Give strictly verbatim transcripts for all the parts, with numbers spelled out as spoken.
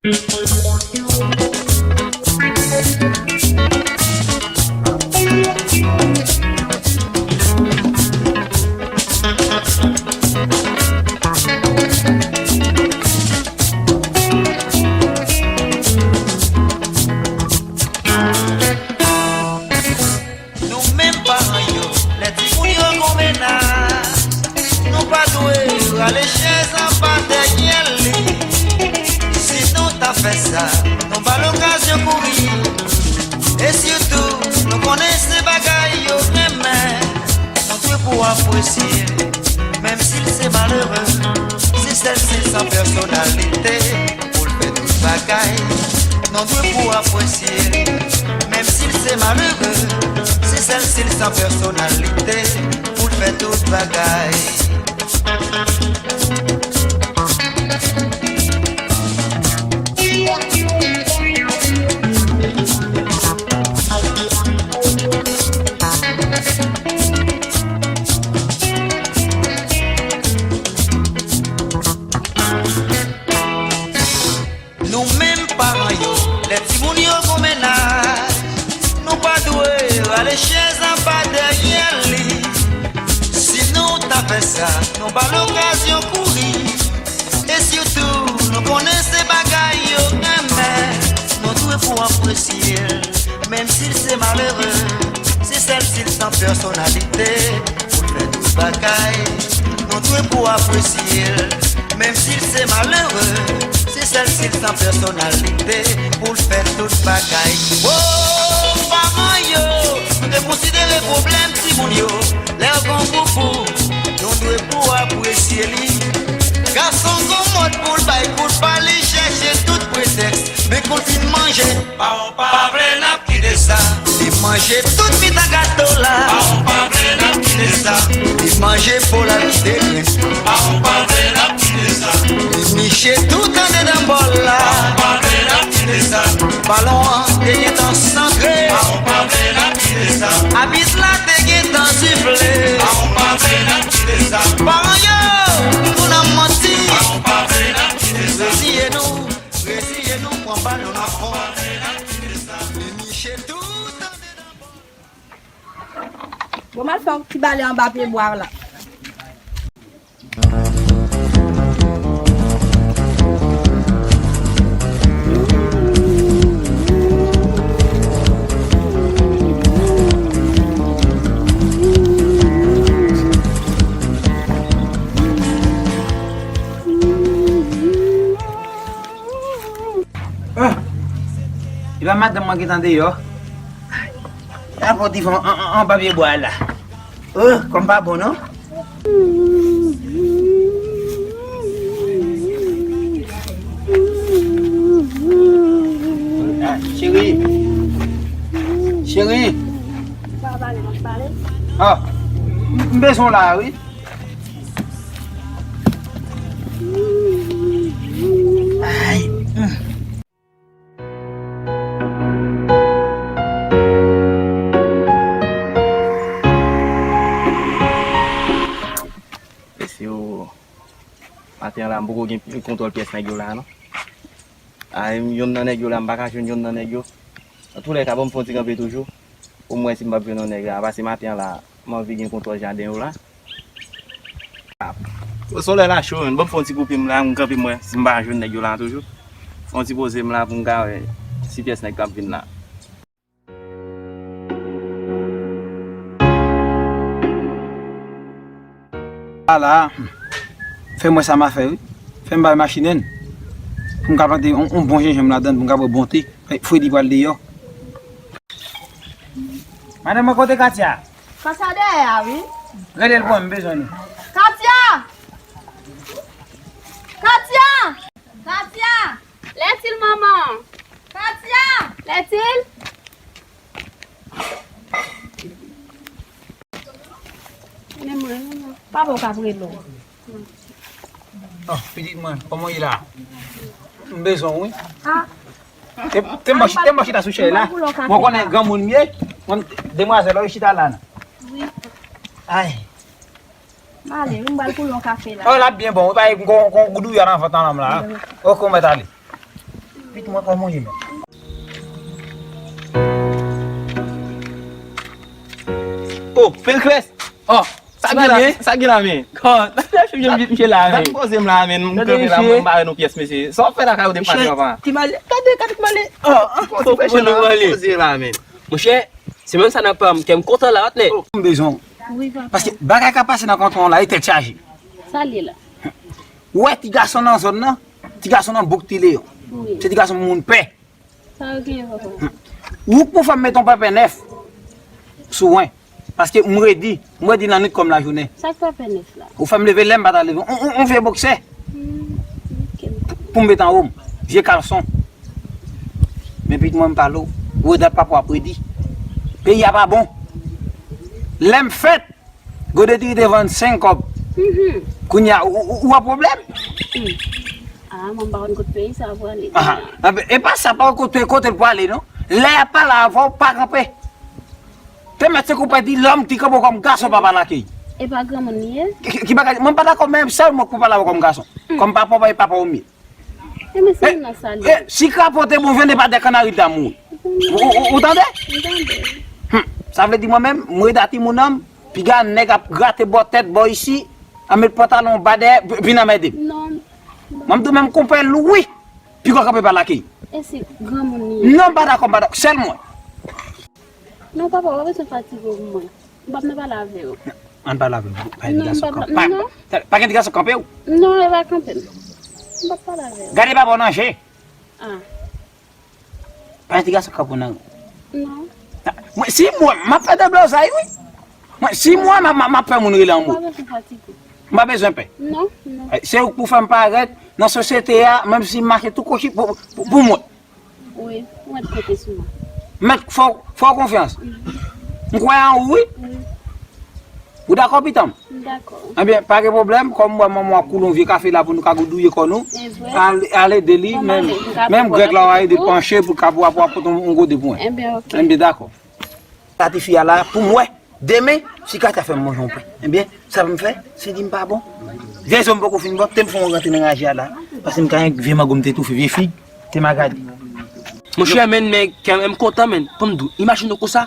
Nou menm paran yo, lè timoun yo gon mennaj, nou pa dwe rale chèz anba dèyè li. Si nou ta fè sa, nou ba l okazyon kouri. E sitou, nou konnen se bagay yo renmen, nou dwe pou apresye l, menm si l se malere, se sèl si l san pèsonalite pou l fè tout bagay. Nou dwe pou apresye l, menm si l se malere, se sèl si l san pèsonalite pou l fè tout bagay. Nou menm paran yo, lè timoun yo gon mennaj, nou pa dwe rale chèz anba dèyè li. Si nou ta fè sa, nou ba l okazyon kouri. E sitou, nou konnen se bagay yo renmen, nou dwe pou apresye l, menm si l se malere, se sèl si l san pèsonalite pou l fè tout bagay. Nou dwe pou apresye l, menm si l se malere, se sèl si l san pèsonalite pou l fè tout bagay. Wo, paran yo, nou te konsidere pwoblèm timoun yo, lè yo gon poupou, nou dwe pou apresye li. Gason gon mòd pou l bay kout pa, li chèche tout pretèks, men kou l fin manje, pawon pa vle n ap kite sa. Li manje tout mitan gato la, pawon pa vle n ap kite sa. Li manje po la, li degrenn, pawon pa vle n ap kite sa. Li niche tout andedan bòl la, pawon pa vle n ap kite sa. Balon an te gentan santre, pawon pa vle n ap kite sa. Abit la te gentan sifle, pawon pa vle n ap kite sa. Paran yo, nou nan manti, pawon pa vle n ap kite sa. Reziye nou, reziye nou, pran balon nan fon. Li niche tout andedan bòl. Bon, m al fè yon ti bale anba pye bwa la. Ah! E pa madanm mwen gentan deyò? Ay, ta fè yon ti fon an, an, anba pye bwa la. Oh, kòm pa bon, non? Ah, cheri. Cheri. Ah, m, m bezwen w la, wi. Ay, mm. Mesye, o, maten an la, m poko gen kontwòl pyès nèg yo la, non. A, yonn nan nèg yo la, m pa ka jwenn yonn nan nèg yo. Antoulèka, ban m fè yon ti kanpe toujou. Pou m wè si m p ap jwenn yon nèg la. Pase maten an la, m anvi gen kontwòl jaden yo la. Solèy la cho, menn. Ban m fè yon ti koupe m la, m kanpe m wè si m pa jwenn nèg yo la toujou. Fè yon ti poze m la pou m ka wè si pyès nèg k ap vin la. Ala, fè m wè sa m a fè, wi. Fè m bay machin en. Pou m ka plante yon, yon bon jenjanm ladan l, pou m ka bwè bon te. Fredi pral deyò. Madanm mwen, kote Katia? Katia dèyè a, wi. Rele l pou mwen, m bezwen li. Katia! Katia! Katia! Lètil, manman! Katia! Lètil! Papa w ka rele w. Oh, pitit mwen, kòman w ye la? M bezwen w, wi. Ah. Te, te m pa chita sou chèz la. Mwen konnen granmoun m ye. Mwen, demwazèl, w chita la, non? Wi. Ay. M ale, wi, m pral koule yon kafe la. Oh, l ap byen bon, wi, pa gen yon, yon goudouya nan vant an nonm la. Ok, ou mèt ale. Pit mwen kòman ye menm? Oh, Pericles! Oh, sa gen la, sa gen la men? Kòd, misye la men. Gade poze m la men, m kanpe la, mwen m bare nou pyès mesye. Sa w fè la kay ou depann papa? Ti male, gade, gade ti male. Oh, poze la men. Monchè, se menm sa nan pa m, kè m kontan la, patnè. Oh, m bezwen w. Wi, papa. Paske bagay ka pase nan kanton an la, e tèt chaje. Sa l ye la? Ou wè ti gason nan zòn nan, ti gason nan bouk ti Leyon. Wi. Se ti gason moun pè. Sa yo genyen, papa? Ou k pou fè m met yon pèpè nèf sou wen. Paske m redi, m redi nan nwit kòm lajounen. Sa k pèpè nèf la? Ou fè m leve lè m pa ta leve. On, on, on vye boksè. Hmm, ok. Pou m met anwo m. Vye kalson. Men pit mwen m pale w. Ou dat papa w ap redi. Peyi a pa bon. Lè m fèt, gode diri te vann senk kòb. Mhm. Kounye a, ou, ou, ou an pwoblèm? Hmm. Ah, mwen m pa konn kote peyi sa a pwale. Aha. Anben, e pa sa, pa kote, kote l pwale, non. Lè y ap pale avè w, pa kanpe. Te mèt se kou pèdi lòm ki kanpe kòm gason papa lakay. E pa granmoun li ye? Ki, ki, ki bagay, mwen pa dakò, men sèl mwen k pou pale avè w kòm gason. Hmm. Kòm papa w, e papa w m ye. E men se moun nan sa li ye. Si krapo te bon, vende pa de kanari d'amour. Ou, ou, ou tande? M tande. Hmm. Sa vle di mwen menm, m redi a timoun nan m, piga nèg ap grate bò tèt, bò isi, ap met pantalon ba dèyè, vin anmède m. Non. Mwen m tou menm konpè Lwi, piga w kanpe pa lakay. E se granmoun li ye? Non, m pa dakò, m pa dakò. Sèl mwen. Non, papa, w pa bezwen fatige w pou mwen. M p ap nan pale avè w. Ann pale avè m. Pa gen ti gason k ap, pa, pa, pa gen ti gason k ap kanpe w? Non, e pa kanpe m. M p ap pale avè w. Gade papa w nan je. Ah. Pa gen ti gason k ap kanpe w nan. Non. Ah, mwen, si mwen, m ap fè deblozay, wi. Mwen, si mwen, m ap, m ap, m ap fè moun rele anmwe. M pa bezwen fatige. M pa bezwen pè. Non, non. Eh, se ou k pou fè m parèt nan sosyete a, menm si m mache tou kwochi pou, pou, pou mwen. Wi, ou mèt konte sou mwen. Mèt fè w, fè w konfyans. Mhm. M kwè an ou, wi. Wi. Ou dakò, pitit mwen? M dakò. Ebyen, pa gen pwoblèm, kòm m wè manman w ap koule yon vye kafe la pou nou ka goudouye kò nou, al, al ede li, menm, menm grèg la w a ede l panche pou l ka pou, pou, pou pote yon gode pou mwen. Ebyen, ok. Ebyen, dakò. Sa tifi a la, pou m wè. Demen, si Katia fè m manje yon pen, ebyen, sa pou m fè? Si li m pa bon, vye zo m poko fin bon, te m fè yon rantre nan raje a la, paske m ka yon vye mango m te toufe, vye fig, te m a gade. Monchè, men, men, kè m kontan, men, pou m di w, imajine w konsa,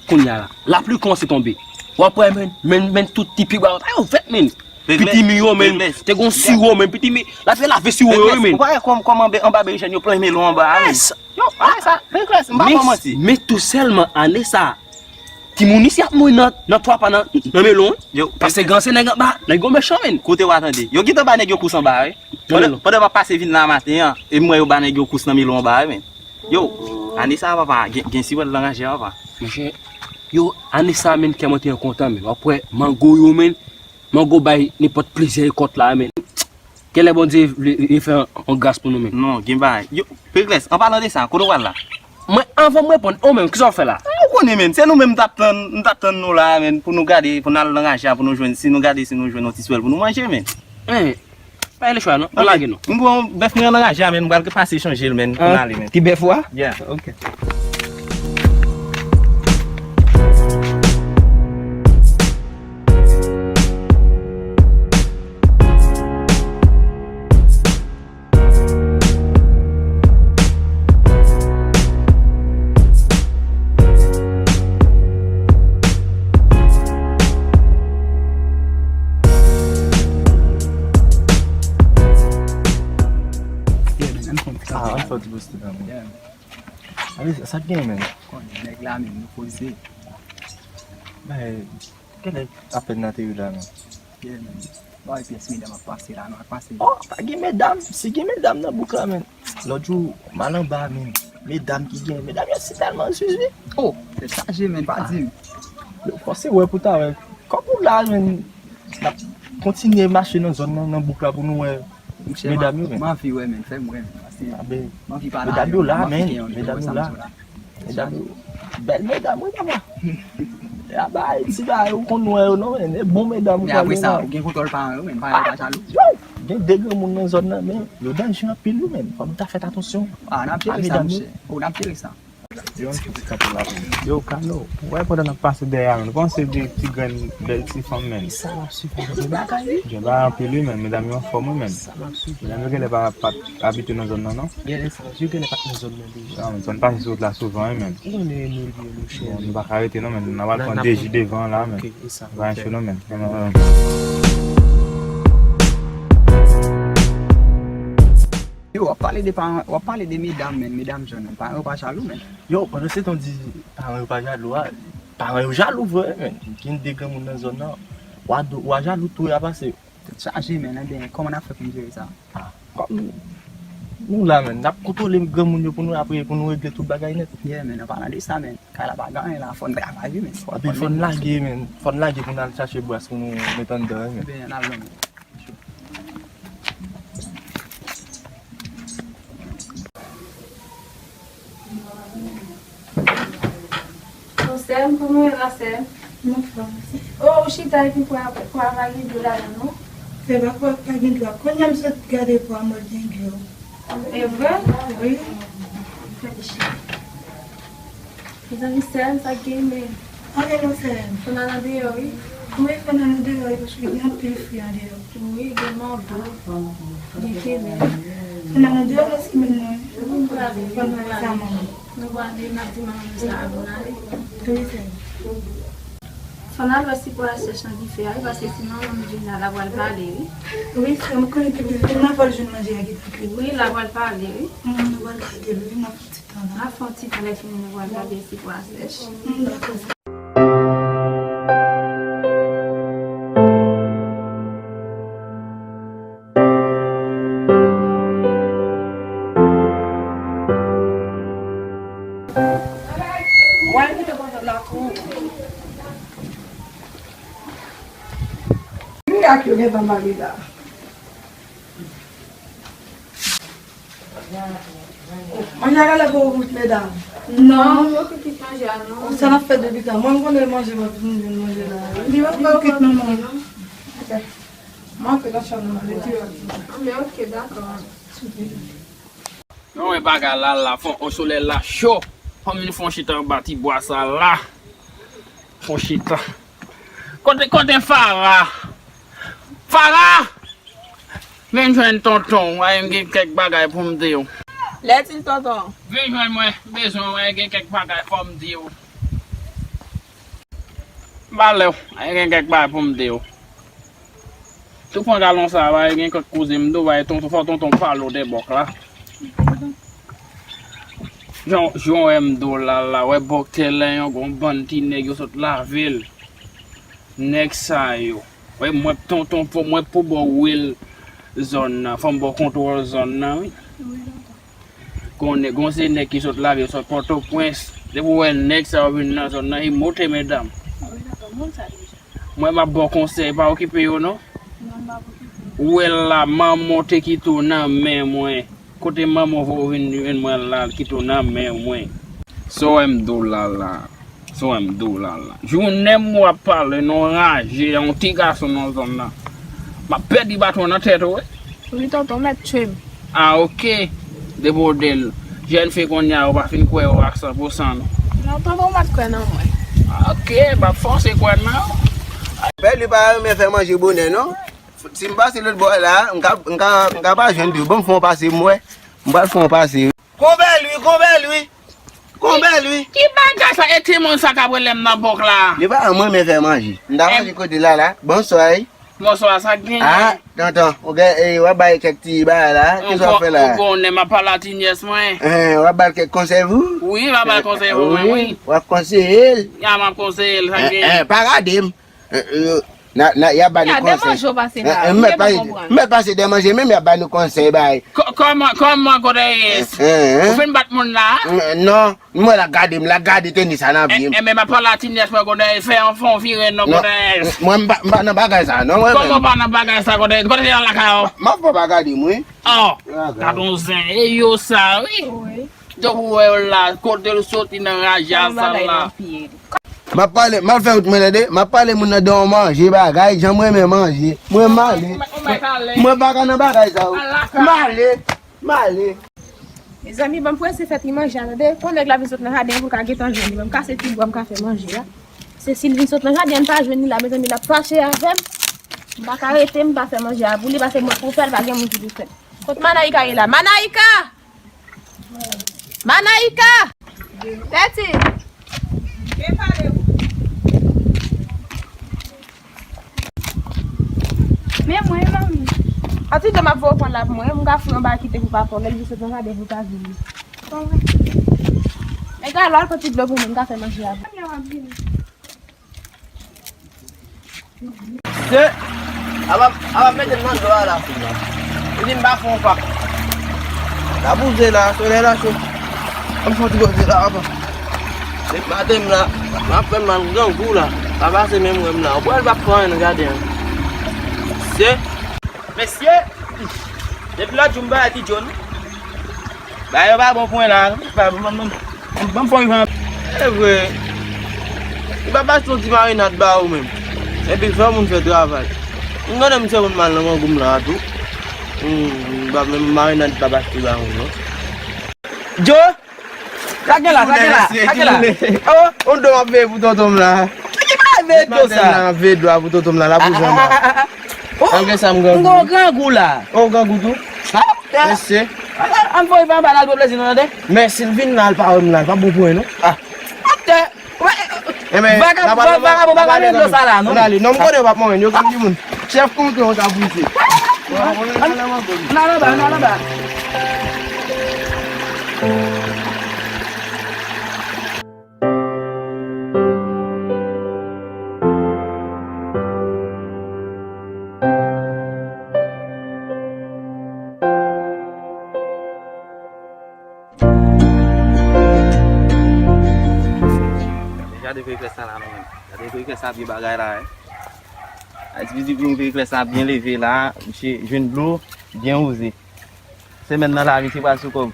kounye a la, lapli kòmanse tonbe. W ap wè, men, men, men, tout ti pibwa yo, pa yo vèt, men. Piti mi yo, men, te gon siwo, men, piti mi, l ap fè lave siwo yo, men. Ou pa wè kòm, kòm anba, anba berejèn yo pran melon anba a, men. Yo, ane sa, Pericles, m pa fè w manti. Men tou sèlman ane sa, timoun isi ap mouri nan, nan twa pa nan, nan melon, wi. Yo, paske gran se nèg anba, nèg yo mechan, men. Kote w a tande? Yo gentan ba nèg yo kous anba, wi. Pandan, pandan m ap pase vin la maten an, e m wè yo ba nèg yo kous nan melon anba, wi, men. Yo, ane sa, papa, gen, gen siwèl nan raje a, papa. Monchè, yo, ane sa, men, kè mwen te kontan, men. W ap wè mango yo, men. Mango bay nenpòt plizyè rekòt la, men. Genlè Bondye vle, vle fè yon, yon gras pou nou menm. Non, gen bagay. Yo, Pericles, an palan de sa, kote w pral la? Mwen, anvan m reponn, ou menm, kisa w fè la? Ou konnen, men, se nou menm m t ap tann, m t ap tann nou la, men, pou nou gade, pou n al nan raje a, pou nou jwenn, si nou gade, si nou jwenn yon ti swèl pou nou manje, men. Men, pa gen lechwa, non. An lage nou. M pran bèf mwen nan raje a, men, m pral pase chanje l, men, pou n ale, men. Ti bèf ou a? Yeah, ok. Ah, ann fè ti boustik la, men. Ale, sa k gen, men? Konnen nèg la menm, nou poze. Men, genlè apèn nan te rive la, men. Yeah, men. Ba w pyès medam ap pase la, non, ap pase. Oh, pa gen medam. Si gen medam nan bouk la, men. Lòt jou, m al anba, men. Medam ki gen, medam yo si tèlman zizwi. Oh, tèt chaje, men, pa di m. Yo fòse wè pou ta wè. Kòm ou la, men, n ap kontinye mache nan zòn nan, nan bouk la pou nou wè. Monchè, medam yo, men. M anvi wè, men, fè m wè, men, paske m anvi pale avè yo, men, m anvi gen yon, medam yo la. Medam yo, bèl medam, wi, papa. E a bay, ti bagay, ou konn wè yo, non, men, e bon medam ou pale la. Men apre sa, ou gen kontwòl paran yo, men, paran yo pa jalou. Yo, gen de granmoun nan zòn nan, men, yo danje anpil, wi, men, fò nou ta fè atansyon. Ah, n ap jere sa, monchè. Oh, n ap jere sa. Yo, yon ti kanpe la pou mwen. Yo, Kalo, ou wè pandan n ap pase dèyè a, men, ou panse de ti grenn bèl ti fanm, men. Sa m ap swiv, gen bagay, wi. Gen bagay anpil, wi, men. Medam yo anfòm, wi, men. Sa m ap swiv. Medam yo genlè pa, pa t abite nan zòn nan, non? Genlè sa, yo genlè pa t nan zòn nan deja. Non, men, zòn pase sou wout la souvan, wi, men. Ou konnen nou l ye, monchè. Bon, nou pa ka rete, non, men. N a pral pran de ji devan la, men. Ok, e sa. Pa enche, non, men. Non, non, non. Yo, w ap pale de paran, w ap pale de medam, men. Medam jèn, paran yo pa jalou, men. Yo, pandan se tan w di paran yo pa jalou a, paran yo jalou vre, men. Gen de granmoun nan zòn nan. W a, w a jalou tou, y a pase. Tèt chaje, men, enben, kòman n ap fè pou n jere sa? Ah, kòm nou la, men, n ap kontwole granmoun yo pou nou, apre, pou nou regle tout bagay nèt. Yeah, men, an palan de sa, men, kay la pa gen anyen la, fò n travay, wi, men. Epi fò n lage, men, fò n lage pou n al chache bwas pou nou met anndan, wi, men. Enben, n al jwenn li. Bon, sè m, kòman w ye la, sè m? Mwen fò, mèsi. Oh, ou chita epi pwa, pwa a pa gen dlo ladan, non? Se pa pwa a pa gen dlo a. Kounye a m sot gade pwa a, m wè l gen dlo. E vre? Wi. Gade chita. Mezanmi, sè m, sa k gen, men? Anyen non, sè m. Fò n al andeyò, wi. Wi, fò n al andeyò, wi, paske gen anpil fwi andeyò. Wi, gen mango. Gen kebe. Fò n al andeyò nan semèn nan, wi. Wi, m prale, wi, m prale. Fò n al sa manman. Nou prale, n ap di manman nou sa a, bon, ale. Wi, sè m. Fò n al wè si pwa a sèch nan dife a, wi, paske si manman m vin la, l ap pral pale, wi. Wi, sè m, konnen tout moun nan pral jwenn manje a gentan kwit. Wi, l ap pral pale, wi. Hum, nou pral gade l, wi, n ap fè yon ti tan la. N ap fè yon ti tan, lè fini nou pral gade si pwa a sèch. Hum, dakò, sè m. Mwen kite konjòt la tou. Mirak yo gentan mare la. Manje a genlè pou wout, medam. Non, yo ki kit manje a, non. Sa n ap fè depi tan. Mwen, m konnen manje, mwen vin jwenn manje la. Li pa fè kit manman. Mwen antre nan chanm nan, mwen ale dirèk. Anben, ok, dakò. Souple. Nou wè bagay la, la, fon, o solèy la cho. Fò m vin fon chita anba ti bwa sa la. Fon chita. Kote, kote Fara? Fara! Vin jwenn tonton, w a gen kèk bagay pou m di w. Lè di l tonton. Vin jwenn mwen, m bezwen w, w a gen kèk bagay fò m di w. M pa lè w, w a gen kèk bagay pou m di w. Tou pran galon sa, bay gen kòk koze m do, bay tonton, fò tonton pale w de bòk la. Jan, jan wè m do la, la, wè bòk tèlè yon gon bann ti nèg yo sot lave l. Nèg sa yo. Wè mwen tonton, fò mwen pou bò wel zòn nan, fò m bò kontwòl zòn nan, wi. Wi, tonton. Konnen, gon se nèg ki sot lave, sot Pòtoprens. Depi w wè nèg sa yo vin nan zòn nan, e moute medam. Wi, tonton, moun sa deja. Mwen m ap ba w konsèy, pa okipe yo non. Non, m p ap okipe yo. Ou wè l la, manman w te kite w nan men mwen. Kote manman w voye w vin jwenn mwen la, l kite w nan men mwen. Sa w wè m di w la la. Sa w wè m di w la la. Jounen m w ap pale, non raje, yon ti gason nan zòn nan. M ap pèdi baton nan tèt ou, wi. Wi, tonton, mèt tchwe m. Ah, ok. Debòde l. Jèn fi kounye a, ou pa fin kwè yo a san pou san, non. Non, tonton, ou pa t kwè nan mwen. Ah, ok, m ap fòse kwè nan ou. Bèlvi pa renmen fè manje bonè, non. Si m pase lòt bò la, m ka, m ka, m ka pa jwenn tou. Ban m fè yon pase, m wè. M pral fè yon pase. Konbèlvi, Konbèlvi. Konbèlvi. Ki bagay sa? E timoun sa k ap rele m nan bòk la. Li pa mwen menm fè manje. M ta manje kote la la. Bonswa, wi. Bonswa, sa k genyen? Ah, tonton, ou gen, eh, w ap bay kèk ti bagay la. Kisa w ap fè la? Ou konnen m ap pale a ti nyès mwen. Eh, w ap bay kèk konsèy pou? Wi, m ap bay konsèy pou mwen, wi. W ap konseye l? Ya, m ap konseye l, sa k genyen? Eh, eh, pa gade m. Eh, eh, na, na, y ap ba nou konsèy. Y a de manje w pase la, m mèt pase dè manje, menm y ap ba nou konsèy, bay. Kò-, kòman, kòman, kote ye? Eh, eh, eh. Ou fin bat moun la? Eh, non. Mwen la gade, m la gade tenis sa nan pye m. Enben, m ap pale a ti nyès mwen kote fè yon fon vire non kote. Mwen m pa, m pa nan bagay sa non, mwen menm. Kòman w pa nan bagay sa kote? Kote se nan lakay ou? M ap fè pa gade m, wi. Oh, gad on zen. E yo sa, wi. Wi. Donk ou wè yo la, kote l soti nan raja sa la. M ap pale, m ap fè wout mwen tande, m ap pale moun nan dan yon manje bagay, jan mwen renmen manje. Mwen m ale. Mwen pa ka nan bagay sa yo. M ale, m ale. Mezanmi, ban m prese fè ti manje a, tande. Pou nèg la vin sot nan jaden an pou l ka gentan jwenn li. Ban m kase ti bwa m ka fè manje a. Sesil vin sot nan jaden an, li pa jwenn li la, mezanmi, l ap fache avè m. M pa ka rete, m pa fè manje a pou li, paske mwen pou fè l, pa gen moun ki pou fè l. Kot Manayika ye la? Manayika! Manayika! Tèti! Men mwen, manmi. Ati de m ap voye w pran l ap mwen, m ka fou anba kite pou pa fò, lè l vin sot nan jaden pou pa vini. Egal, al pran ti dlo pou mwen, m ka fè manje a. Se, ava, ava mete m nan dlo a la. Li di m pa fè yon pa. La bouze la, solèy la cho. An fon ti koze la, apa. Se maten m la, m ap fè mal grangou la. Pa pase menm wè m la. Ou pral pa pran anyen nan jaden an. Se, mesye, depi lòt jou m pa wè ti John. Bagay yo pa bon pou mwen la. Ban m fè yon jan. E vre. Li pa pase yon ti marinad ba ou menm. Epi fè moun fè travay. M konnen misye konn mal nan grangou m la tou. Hmm, ba menm marinad pa pase ba ou non. Joe, sa gen la, sa gen la, sa gen la. Oh, on do ap veye pou tonton m la. Ki bagay veye dlo sa? Ap veye dlo a pou tonton m la, la pou janm. Oh, malgre sa, m grangou. M gon grangou la. Oh, grangou tou? Mesye. An voye pa anba la, l pran plezi nan tande. Men si l vin la, l pa wè m la, l pa bon pou mwen, non. Ah. Atè. Vagabon, vagabon, vagabon, dlo sa la, non? N ale. Non, m konnen w p ap monnen, yo konn ki moun. Chèf konplo an ka brize. N al anba, n al anba. Gade vye krès sa la, non, men. Gade vye krès sa, vye bagay la, wi. Ay, ti pitit moun, vye krès sa byen leve la, misye jwenn dlo, byen wouze. Semèn nan la, misye pral sou kòb.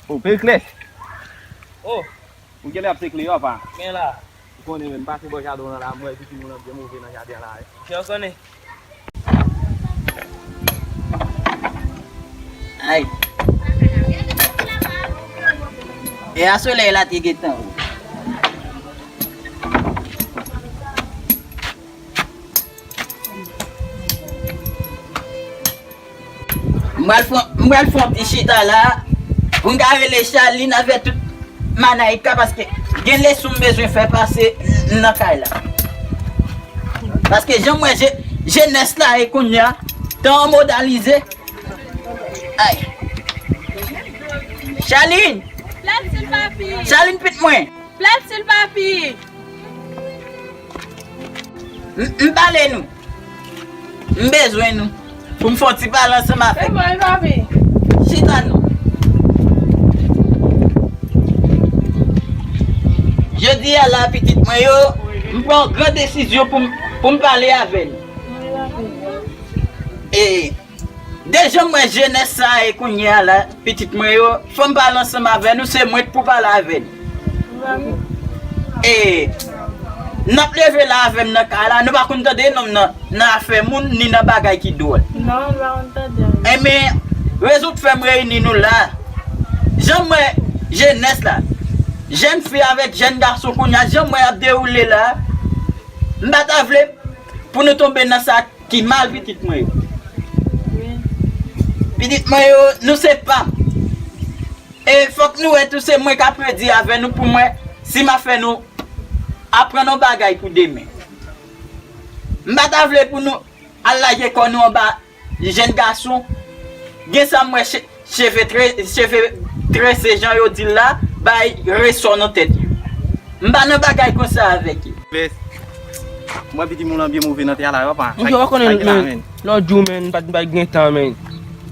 O, Pericles! O! Ou genlè ap sekle yo, apa? Men la. Ou konnen, men, m pase bò jaden w nan la, m wè pitit moun nan byen move nan jaden la, wi. Jan w konnen. Ay. E a solèy la te gentan. M pral fè, m pral fè yon ti chita la pou m ka rele Charline avèk tout Manayika paske gen leson m bezwen fè pase nan kay la. Paske jan m wè je-, jenès la ye kounye a, tan an modalize. Ay. Charline! Plèt sil papi! Charline pit mwen! Plèt sil papi! M, m pale nou. M bezwen nou. Pou m fè yon ti pale ansanm avèk nou. Chita nou. Jodi a la, pitit mwen yo, m pran yon gran desizyon pou m, pou m pale avè nou. E, de jan m wè jenès sa a ye kounye a la, pitit mwen yo, fò m pale ansanm avè nou, se mwen k pou pale avè nou. E, n ap leve la avè m nan kay la, nou pa konn tande nonm nan, nan afè moun, ni nan bagay ki dwòl. Non, nou pa konn tande. Enben, rezon k fè m reyini nou la, jan m wè jenès la, jèn fi avèk jèn gason kounye a, jan m wè y ap dewoule la, m pa ta vle pou nou tonbe nan sa ki mal pitit mwen yo. Pitit mwen yo, nou se pa m. E fòk nou wè tou se mwen k ap redi avè nou pou m wè si m ap fè nou aprann yon bagay pou demen. M pa ta vle pou nou al lage kò nou anba jèn gason. Gen sa m wè che-, cheve tre-, cheve trese jan yo di l la, bay resò nan tèt yo. M pa nan bagay konsa avèk yo. Mwen piti moun lan byen move nan tè a la, papa. Misye, w konnen, men, lòt jou, men, m pa t, m pa t gen tan, men.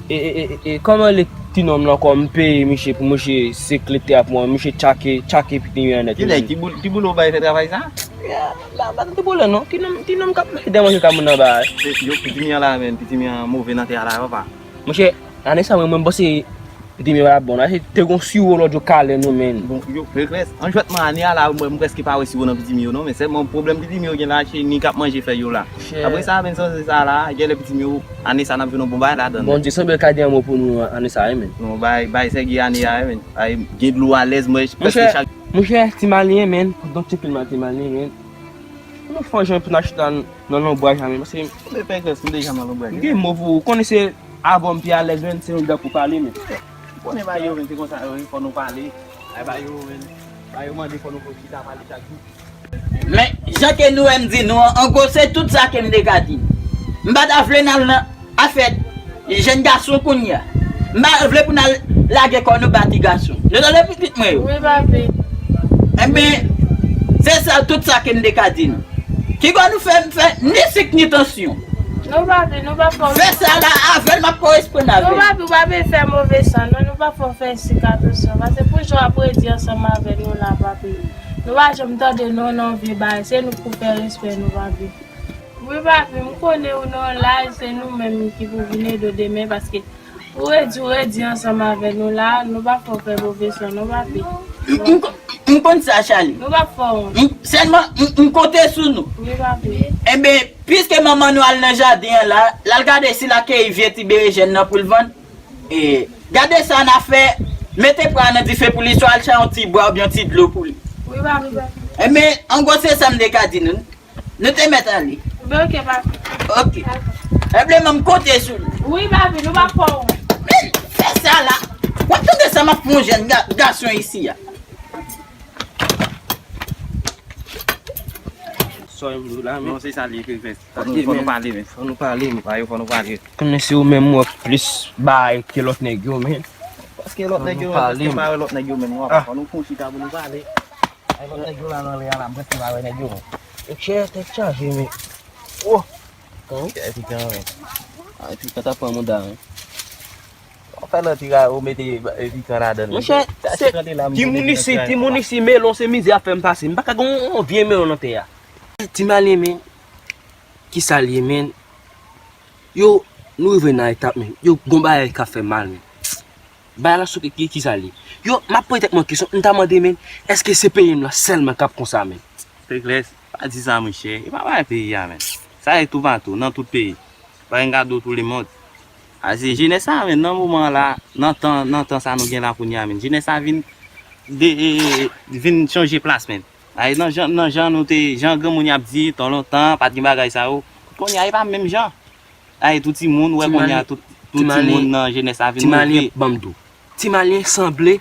E, e, e, e, e, kòman le ti nonm lan, kòman m peye misye pou misye sekle tè a pou mwen, misye tchake, tchake piti moun an nèt. Ki nèg, ti boul-, ti boule w bay fè travay sa? Ya, ba, ba, ti boule non. Ti nonm, ti nonm k ap manje, manje ka moun anba a. Yo, piti moun an la, men, piti moun an move nan tè a la, papa. Monchè, ane sa, mwen, mwen, m panse Pitimi yo pa bon la, se te gon siwo lòt yo kale nou, men. Bon, yo, Pekles, an jwèt man ane a la, mwen, m prèske pa wè siwo nan pitimi yo non, men sèlman pwoblèm pitimi yo gen la, se ni k ap manje fèy yo la. Chè. Apre sa, men, san se sa la, genlè pitimi yo, ane sa, n ap jwenn yon bon bagay ladan. Bondye sanble ka di yon mo pou nou ane sa, wi, men. Non, bay, bay sègi ane a, wi, men. Ay, gen dlo alèz, mwen, prèske chak. Monchè, ti malyen, men, donk ti pil mal, ti malyen, men. Nou fò jan pou n achte nan, nan lonbraj la, men, paske. M te fè grès, m te janm nan lonbraj. M gen mo pou ou. Konnen se avè w m pi alèz, men, se yon dan pou pale, men. Ou konnen ba yo, men, se konsa, wi, fò nou pale. Ay, ba yo, men. Ba yo mande fò nou chita pale chak jou. Men, jan ke nou wè m di nou an, an gwo, se tout sa ke m te ka di. M pa ta vle n al nan afè jèn gason kounye a. M pa vle pou n al lage kò nou ba ti gason. Nou tande pitit mwen yo? Wi, papi. Enben, se sa, tout sa ke m te ka di nou. Ki bò nou fè, m fè ni sik ni tansyon. Non, papi, nou pa fè. Fè sa la avè l, m ap koresponn avè l. Non, papi, ou pa bezwen fè move san, non, nou pa fè w fè sik a tansyon. Paske pou jan w ap redi ansanm avè nou la, papi. Nou pa janm tande non nan vye bagay, se nou k pou fè respè nou, papi. Wi, papi, m konnen ou nan yon laj, se nou menm ki pou vin ede w demen, paske ou redi, ou redi ansanm avè nou la, nou pa fè w fè move san, non, papi. M, m, m konn sa, Charlie. Nou pa fè w wont. M, sèlman, m, m konte sou nou. Wi, papi. Enben, piske manman nou al nan jaden an la, l al gade si l ap keyi vye ti berejèn nan pou l vann. E, gade sa n a fè, mete pwa nan dife pou li, swa al chache yon ti bwa oubyen yon ti dlo pou li. Wi, papi. Enben, an gwo, se sa m te ka di nou. Nou te mèt ale. Ben, ok, papi. Ok. Dakò. Enben, m konte sou li. Wi, papi, nou pa fè w wont. Men, fè sa la. W ap tande sa m ap fè yon jèn ga-, gason isi a. Sòy m di w la, men. Non, se sa li ekri fè. Fò nou, fò nou pale, men. Fò nou pale, men. Ba yo, fò nou pale. Konnen se ou menm ou wè plis bagay ke lòt nèg yo, men. Paske lòt nèg yo, paske pa wè lòt nèg yo, men. Fò nou fè yon chita pou nou pale. Ay, lòt nèg yo la nan lè a la, m prèske pa wè nèg yo, men. Yo chè, tèt chaje, men. Oh! Kan? Chè, pikan, men. Ay, pikan ta pran mouda, men. Ou fè nan tira, ou mete, e, pikan ladan l. Monchè, se timoun isi, timoun isi, melon se mizè ap fè m pase. M pa ka gen yon, yon vye melon nan tè a. Ti malyen, men, kisa l ye, men? Yo, nou rive nan etap, men. Yo, gon bagay k ap fè mal, men. Bagay la sou ki, ki, kisa l ye? Yo, m ap poze tèt mwen kesyon, m ta mande, men, èske se peyi m lan sèlman k ap konsa, men? Pekles, pa di sa, monchè. E pa bagay peyi a, men. Sa ye toupatou, nan tout peyi. Bagay m ka di w tou le mond. A, se jenès sa, men, nan moman la, nan tan, nan tan sa nou gen la kounye a, men. Jenès sa vin de, e, e, vin chanje plas, men. Ay, nan jan, nan jan nou te, jan granmoun y ap di, tan lontan, pa t gen bagay sa yo. Kounye a, e pa menm jan. Ay, tout timoun, ou wè kounye a, tout, tout timoun nan jenès la vin move. Ti malyen, ban m di w. Ti malyen sanble.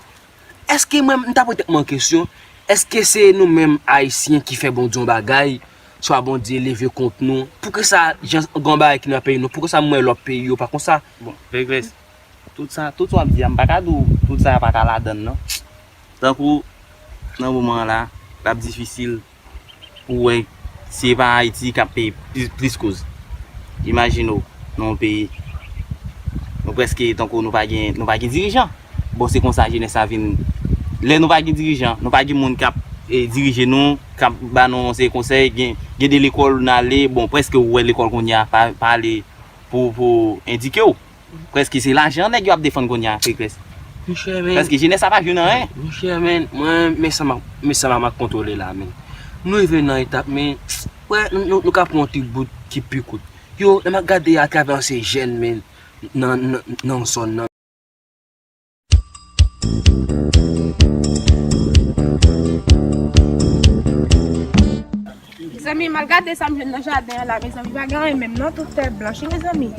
Èske mwen, m ta poze tèt mwen kesyon, èske se nou menm Ayisyen ki fè Bondye yon bagay, swa Bondye leve kont nou? Poukisa jan gon bagay ki nan peyi nou, poukisa m wè lòt peyi yo pa konsa? Bon, Pekles, tout sa, tout sa w ap di a, m pa ka di w tout sa pa ka ladann, non. Tankou, nan moman an la, l ap difisil pou w wè si e pa Ayiti k ap peye plis, plis koz. Imajine w, nan yon peyi, nou prèske tankou nou pa gen, nou pa gen dirijan. Bon, se konsa jenès la vin. Lè nou pa gen dirijan, nou pa gen moun k ap, e, dirije nou, k ap ba nou yon seri konsèy, gen, gen de lekòl n ale, bon, prèske ou wè lekòl kounye a pa, pa ale pou, pou endike w. Prèske se lajan nèg yo ap defann kounye a, Pekles. Monchè, men. Prèske jenès sa pa jwenn anyen. Monchè, men, mwen, men sa m ap, men sa m ap kontwole la, men. Nou rive nan etap, men, wè, nou, nou, nou ka pran yon ti bout ki pi kout. Yo, lè m ap gade atravè se jèn, men, nan, nan, nan zòn nan. Mezanmi, m al gade sa m jwenn nan jaden an la, mezanmi, pa gen anyen menm non, tout tè blanch wi, mezanmi.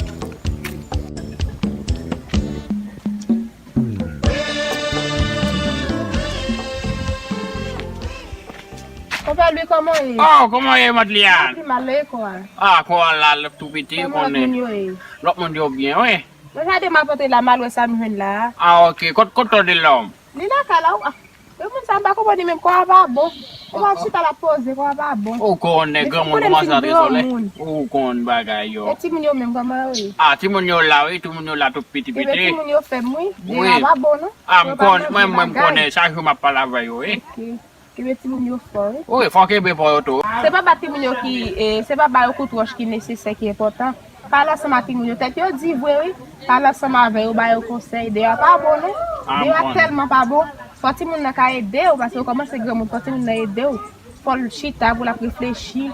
Konpè Lwi, kòman w ye? Oh, kòman w ye, Madlian? Pi mal, e kò a? Ah, kò a la, l ap tou pete, konnen. Kòman lòt moun yo ye? Lòt moun yo byen, wi. Nan jaden m ap antre la, m al wè sa m jwenn la a. Ah, ok. Kot, kot Tòdilòm? Li lakay la, wi. Ah, e moun sa m pa konprann li menm, kò a pa bon. Ou pa chita l ap poze, kò a pa bon. Ou konnen granmoun kòmanse antre solèy. Ou konn bagay yo. E timoun yo menm, kòman yo ye? Ah, timoun yo la, wi. Timoun yo la tout piti piti. Ebyen, timoun yo fèb, wi. Wi. Yo pa bon, non. Ah, m konn, mwen, mwen, m konnen. Chak jou m ap pale avè yo, wi. Ok. Kenbe timoun yo fò, wi. Wi, fò kenbe fò yo tou. Se pa ba timoun yo ki, e, se pa ba yo kout wòch ki nesesè, ki enpòtan. Pale ansanm ak timoun yo, tèt yo di vre wi. Pale ansanm avè yo, ba yo konsèy. Deyò a pa bon non. Deyò a tèlman pa bon. Fò timoun nan ka ede w, paske ou kòmanse granmoun, fò timoun nan ede w. Fò l chita pou l ap reflechi,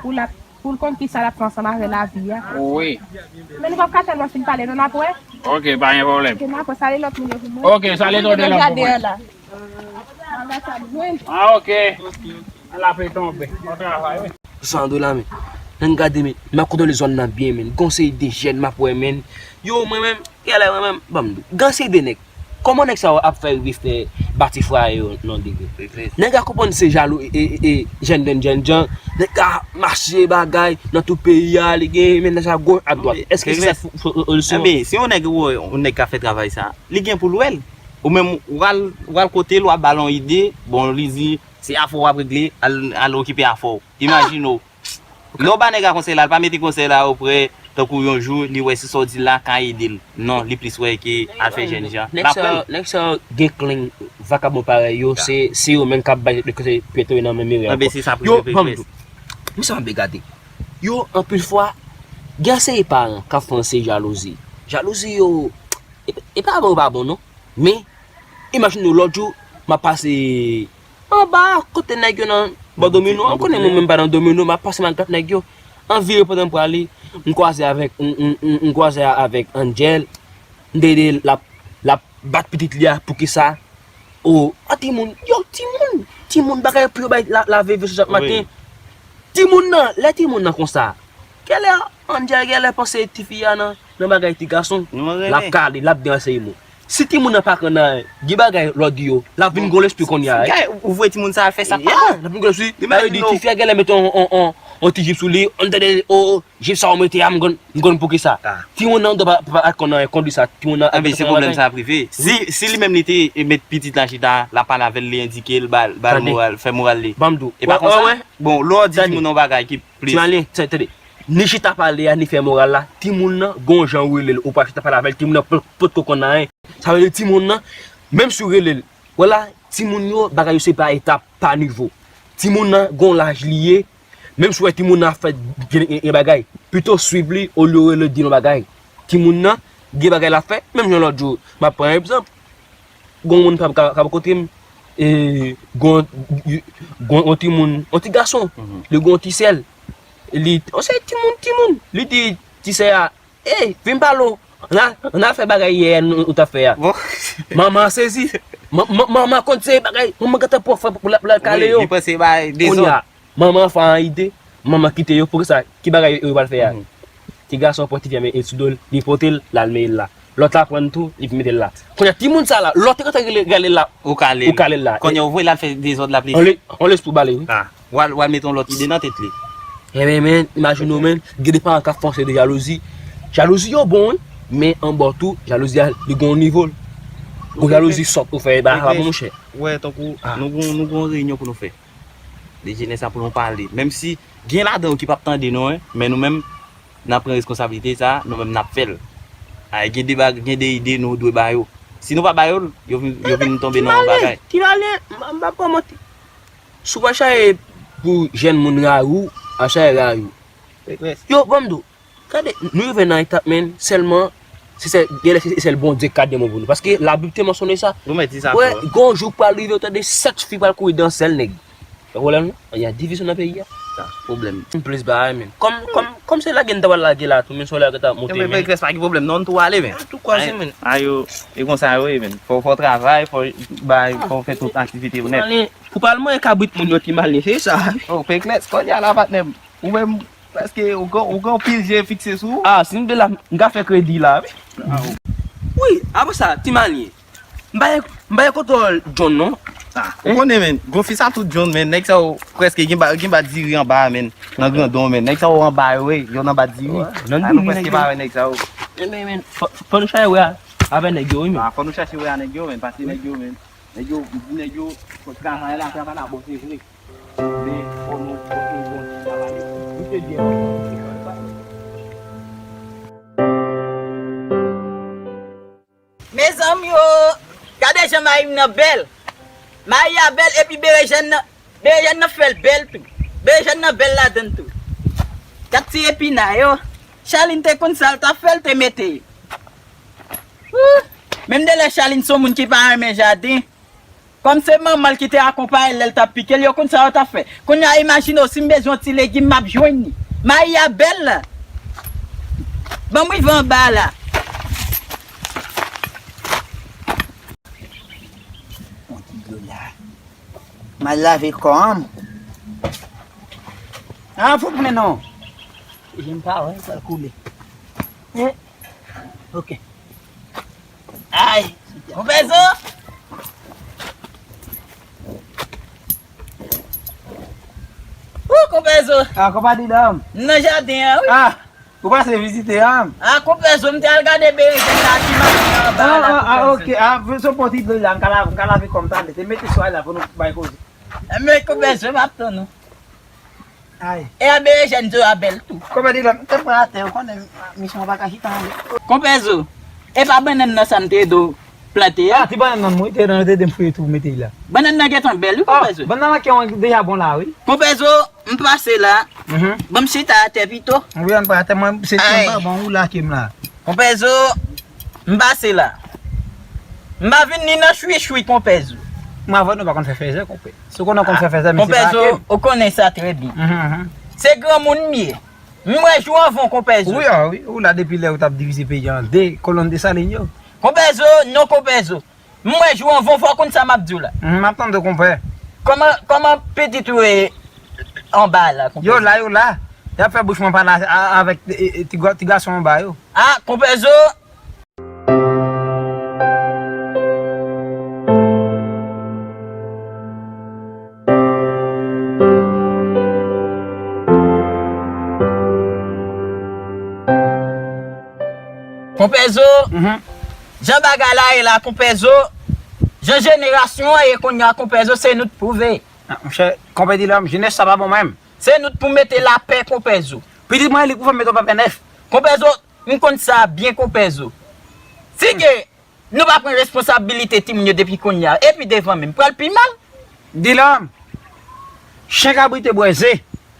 pou l ap, pou l konn kisa l ap fè ansanm avè lavi a. Wi. Men nou p ap ka tèlman fin pale non, n ap wè. Ok, pa gen pwoblèm. Ok, n ap wè, salye lòt moun yo pou mwen. Ok, salye tout moun yo pou mwen. Gade la. Ah, ok. Lapli tonbe. Bon travay, wi. San dola, men. Ann gade, men. M ap kontwole zòn nan byen, men. Gon seri de jèn m ap wè, men. Yo, mwen menm, genlè mwen menm, ban m di w. Gon seri de nèg. Kòman nèg sa yo ap fè rive fè bati fwaye yo nan degre? Nèg la konprann se jalou e, e, e, jèn, jèn, jèn, jèn. Nèg la mache bagay nan tout peyi a, li gen mennaj a goch, a dwat. Èske se sa solisyon? Ebyen, si yon nèg wè, yon nèg ka fè travay sa, li gen pou l wè l. Ou menm, w al, w al kote l, w ap ba l yon ide, bon, li di, se afè w ap regle, al, al okipe afè w. Imajine w. Lè w ba nèg la konsèy la, l pa mete konsèy la oprè, tankou yon jou, li wè si sa w di l la ka ede l. Non, li plis wè ke al fè jèn jan. L ap pran l. Nèg sa yo gen klenn vakabon parèy yo, se, se yo menm k ap bay lè kote pyeto yo nan men miray. Enben, se sa pou yo, ban m di w. Misye m ap gade. Yo, anpil fwa, gen seri paran k ap fè yon seri jalouzi. Jalouzi yo, e, e pa bon, pa bon, non. Men, imajine w lòt jou, m ap pase anba kote nèg yo nan bò domino an. Ou konnen mwen menm pa nan domino, m ap pase m al gad nèg yo. An vire pandan m prale, m kwaze avèk, m, m, m, m kwaze avèk Angel. M tande l ap, l ap bat pitit li a, poukisa? O, a timoun, yo, timoun, timoun bagay pou yo bay la, lave veso chak maten. Timoun nan, lè timoun nan konsa, genlè Angel genlè panse tifi a nan, nan bagay ti gason. L ap kale, l ap gen ansèyman. Si timoun nan pa konn anyen, gen bagay lè w di yo, l ap vin gon lespri kounye a, wi. Ou voye timoun sa al fè sa pa bon. L ap vin gon lespri. Sa vle di tifi a genlè mete on, on, on, on ti jip sou li, ann tande, o, jip sa w mete a, m konn, m konn poukisa. Timoun nan dwe pa, pa, pa konn anyen kont li sa, timoun nan. Enben, se pwoblèm sa ap rive. Si, si li menm li te met pitit la chita, l ap pale avè l, li endike l, ba, ba l moral, fè moral li. Ban m di w. E pa konsa? Bon, lè w di timoun nan yon bagay ki plis. Ti Malyen, tande. Ni chita pale a, ni fè moral la, timoun nan, gon jan ou rele l, ou pa chita pale avè l, timoun nan pot, potko konn anyen. Sa vle di timoun nan, menm si w rele l, wè la, timoun yo, bagay yo se pa etap, pa nivo. Timoun nan, gon laj li ye, menm si w wè timoun nan ap fè gen, gen, gen bagay, pito swiv li, olye w rele l di l yon bagay. Timoun nan, gen bagay l ap fè, menm jan lòt jou, m ap pran egzanp, gon moun k ap, k ap, k ap kote m, e, gon, gon, yon timoun, yon ti gason, li gon ti sè l, li, yon seri timoun, timoun, li di ti sè a, ey, vin pale w, ann al, ann al fè bagay yè a nou, nou t ap fè a. Manman an sezi, man, man, manman konn se bagay, manman gentan pran fè pou l al, pou l al kale yo. Wi, li panse bagay dezòd. Kounye a, manman an fè yon ide, manman kite yo, poukisa, ki bagay yo pral fè a? Ti gason pran tifi a, met sou do l, li pote l, l al mete l la. Lòt la pran l tou, li mete l la. Kounye a, timoun sa la, lè w te gentan rele, rele l la, ou kale l la. Kounye a, ou voye l al fè dezòd la plis. On le, on lespri bale, wi. Ah, w al, w al mete yon lòt ide nan tèt li. Enben, men, imajine w, men, gen de paran k ap fè yon seri de jalouzi. Jalouzi yo bon, wi, men anba w tou, jalouzi a, li gen yon nivo l. Gon jalouzi sòt ou fè, e pa, pa bon, monchè. Wè, tankou, nou gon, nou gon reyinyon pou nou fè. De jenès la pou nou pale. Menm si gen ladan yo ki p ap tande nou, en, men nou menm, n ap pran reskonsablite sa, nou menm n ap fè l. Ay, gen de bag-, gen de ide nou dwe ba yo. Si nou pa ba yo l, yo vin, yo vin tonbe nan yon bagay. Ti Malyen, m, m p ap ba w manti. Si w pa chache pou jèn moun rayi w, al chache rayi w. Yo, ban m di w, gade, nou rive nan etap, men, sèlman, se sèl, genlè se sèl Bondye k ka di yon mo pou nou. Paske Labib te mansyone sa. Ou mèt di sa. Wè, gon jou k pral rive, ou tande sèt fi pral kouri dèyè yon sèl nèg. Gen pwoblèm non? Y a divizyon nan peyi a. Sa, pwoblèm. M plis bagay, men. Kòm, kòm, kòm se lage n ta pral lage la tou, men solèy la gentan monte, men. Enben, Pèkles, pa gen pwoblèm non, n tou ale, men. Tou kwaze, men. Ayo, e konsa yo ye, men. Fò, fò w travay, fò w bay, fò w fè tout aktivite ou nèt. Pou pale mwen kabrit moun yo, Ti Malyen, se sa. Oh, Pèkles, kounye a la, patnè m. Ou menm, paske ou gon, ou gon pil je fikse sou ou. Ah, si m te la, m ka fè kredi la, wi. Wi, apre sa, Ti Malyen. M pa gen, m pa gen kontwòl John non. Ah, ou konnen, men, gon fi sa tout John, men, nèg sa yo prèske gen ba, gen ba diri anba, men, nan grandon, men, nèg sa yo anba yo, wi, yo nan ba diri. Nan diri, nou prèske pa wè nèg sa yo. Men, men, men, fò, fò nou chache wè avè nèg yo, wi, men. Ah, fò nou chache wè a nèg yo, men, paske nèg yo, men, nèg yo, nèg yo, travay la, travay la, bon, se vre. Men, fò nou, fò nou, bon, travay yo. Misye byen. Mezanmi o, gade jan mayi m nan bèl. Mayi a bèl epi berejèn nan, berejèn nan fè l bèl tou. Berejèn nan bèl ladan l tou. Gad ti epina yo. Charline te konn sa l t ap fè, l te mete. Ooh! Menm de lè Charline se yon moun ki pa renmen jaden, kòm se manman l ki te akonpaye l lè l t ap pike l, yo konn sa yo t ap fè. Kounye a, imajine w, si m bezwen yon ti legim, m ap jwenn li. Mayi a bèl la. Ban m rive anba la. Yon ti dlo la. M al lave kò m. Ah, fout mwen non. Jan m pa wè, sa koule. Eh, ok. Ay, Konpè Zo. Ou, Konpè Zo. Ah, konpa Didam. M nan jaden an, wi. Ah, ou pase vizite a? Ah, Konpè Zo, m te al gade berejèn la ki mache anba la, ah, ah, ok. Ah, se yon pòti dlo la, m ka la, m ka lave kò m talè. Te mete sou la pou nou bay koze. Men Konpè Zo, m ap tann ou. Ay. E a berejèn Zo a bèl tou. Konpè Didam, te pran atè, ou konnen misyon an pa ka chita anlè. Konpè Zo, e pa bannann nan sa m te ede w plante a? Ah, ti bannann nan, mwen te ede, te ede m fouye tou, mete l la. Bannann nan gentan bèl, wi, Konpè Zo. Ah, bannann nan ke yon deja bon la, wi. Konpè Zo, m pase la. Mhm. Ban m chita atè pito. Wi, ann pa atè, mwen, se ti anba ban ou la ke m la. Konpè Zo, m pase la. M pa vin ni nan chwichwi, Konpè Zo. Mwen avè w, nou pa konn fè fèzè, konpè. Si w konnen w konn fè fèzè, men se pa ke. Konpè Zo, ou konnen sa trè byen. Mhm, mhm. Se granmoun m ye. M wè jou anvan w, Konpè Zo. Wi, ah, wi, ou la depi lè yo t ap divize peyi a an de, kolòn Desalin yo. Konpè Zo, non, Konpè Zo. M wè jou anvan w, fò w konn sa m ap di w la. Mhm, m ap tande w, konpè. Kòman, kòman pitit ou ye anba la, Konpè Zo? Yo la, yo la. Y ap fè bouch mwen pale a, a, avèk, e, e, ti ga-, ti gason anba yo. Ah, Konpè Zo. Konpè Zo, mhm, jan bagay la ye la, Konpè Zo, jan jenerasyon an ye kounye a, Konpè Zo, se nou t pou veye. Ah, monchè, konpè Didam, jenès sa pa bon menm. Se nou t pou mete lapè, Konpè Zo. Pitit mwen, li pou fè m mete yon papa nèf. Konpè Zo, m konn sa byen, Konpè Zo. Si ke nou pa pran responsabilite timoun yo depi kounye a, epi devan menm, pral pi mal. Didam, chen kabrit te bwè ze,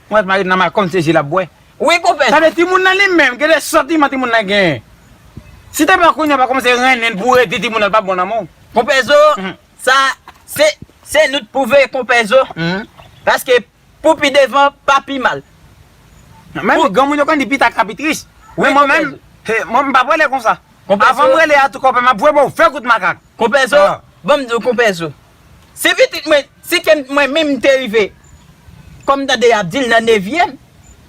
mwen mare nan makòn se ze l ap bwè. Wi, Konpè Zo. Sa vle timoun nan li menm, gen de santiman timoun nan genyen. Si te pa kounye a, pa kòmanse rennen l pou redi timoun nan, l p ap bon nan men w. Konpè Zo, mhm, sa, se, se nou t pou veye, Konpè Zo. Mhm. Paske pou pi devan, pa pi mal. Men pou granmoun yo konn di pita ka pi tris. Wi, men mwen menm, he, mwen m p ap rele konsa. Konpè Zo. Avan m rele a tou konpè, m ap voye move kout makak. Konpè Zo, ah, ban m di w, Konpè Zo. Si pitit mwen, si ke mwen menm m te rive, kòm m tande y ap di l nan nevyèm,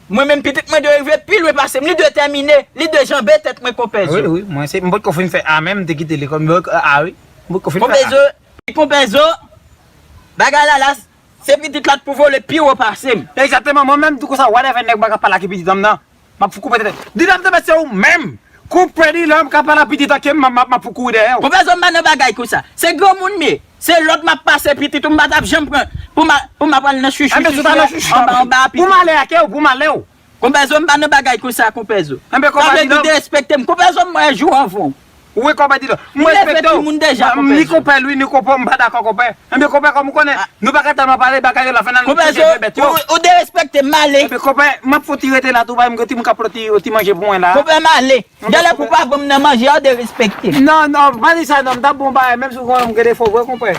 mwen menm pitit mwen dwe rive pi lwen pase m, li dwe tèmine, li dwe janbe tèt mwen, Konpè Zo. Wi, wi, mwen se, m potko fin fè a menm, m te kite lekòl, m, a wi, m potko fin fè a. Konpè Zo, Konpè Zo, bagay la la, se pitit la t pou vole pi wo pase m. Egzakteman, mwen menm tou konsa, whatever nèg pa ka pale ak pitit an m nan. M ap fou koupe tèt. Didam te mèt se ou menm. Koupe Didam k ap pale ak pitit an ke m, m ap, m ap fou kouri dèyè w. Konpè Zo, m pa nan bagay konsa. Se granmoun m ye. Se lòd m ap pase pitit ou, m pa t ap janm pran pou m a, pou m ap al nan chwichwi, anba, anba a pitit. Pou malè a ke w, pou malè w. Konpè Zo, m pa nan bagay konsa, Konpè Zo. Sa vle di w derespekte m. Konpè Zo, m wè jou anvan w. Wi, konpè Didam. M respekte w. M ni konpè l, wi, ni konpè, m pa dakò, konpè. Enben, konpè, kòm ou konnen, nou pa ka tèlman pale, bagay yo la fè nan nou bèt yo. Konpè Zo, ou, ou derespekte m, m ale. Enben, konpè, m ap fouti rete la tou, bay m gen timoun k ap pran ti, ti manje pou mwen la. Konpè, m ale. Genlè pou pa ban m nan manje a, ou derespekte m. Non, non, pa di sa non, m t ap bon bagay, menm si w konnen m gen defo vre, konpè.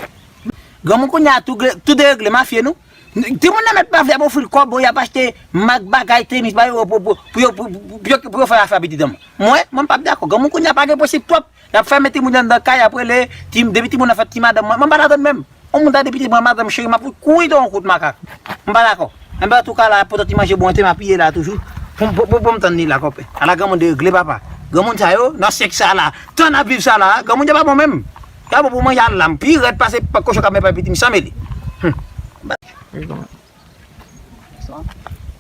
Granmoun kounye a tou, tou deregle, mafye nou. Timoun nan mèt pa vle ap ofri l kòb, y ap achte mak, bagay, tenis ba yo pou, pou, pou yo, pou, pou, pou yo, pou yo fè afè a pitit an m. Mwen, mwen m p ap dakò. Granmoun kounye a pa gen prensip twòp. Y ap fèmen timoun yo anndan kay, y ap rele, ti, depi timoun nan fè ti madanm mwen, mwen m pa ladann menm. On moun ta di pitit mwen madanm cheri, m ap kouri dèyè yon kout makak. M pa dakò. Enben, antouka la, potan ti manje bon an te m ap ye la toujou. Pou, pou, pou, pou m tann li la, konpè. Ala granmoun deregle, papa. Granmoun sa yo, nan syèk sa la, tan n ap viv sa la, granmoun yo pa bon menm. Yo pa bon pou manje a lam, pi rèd pase kochon k ap met pa pitit m san mele. Hum. Bonswa.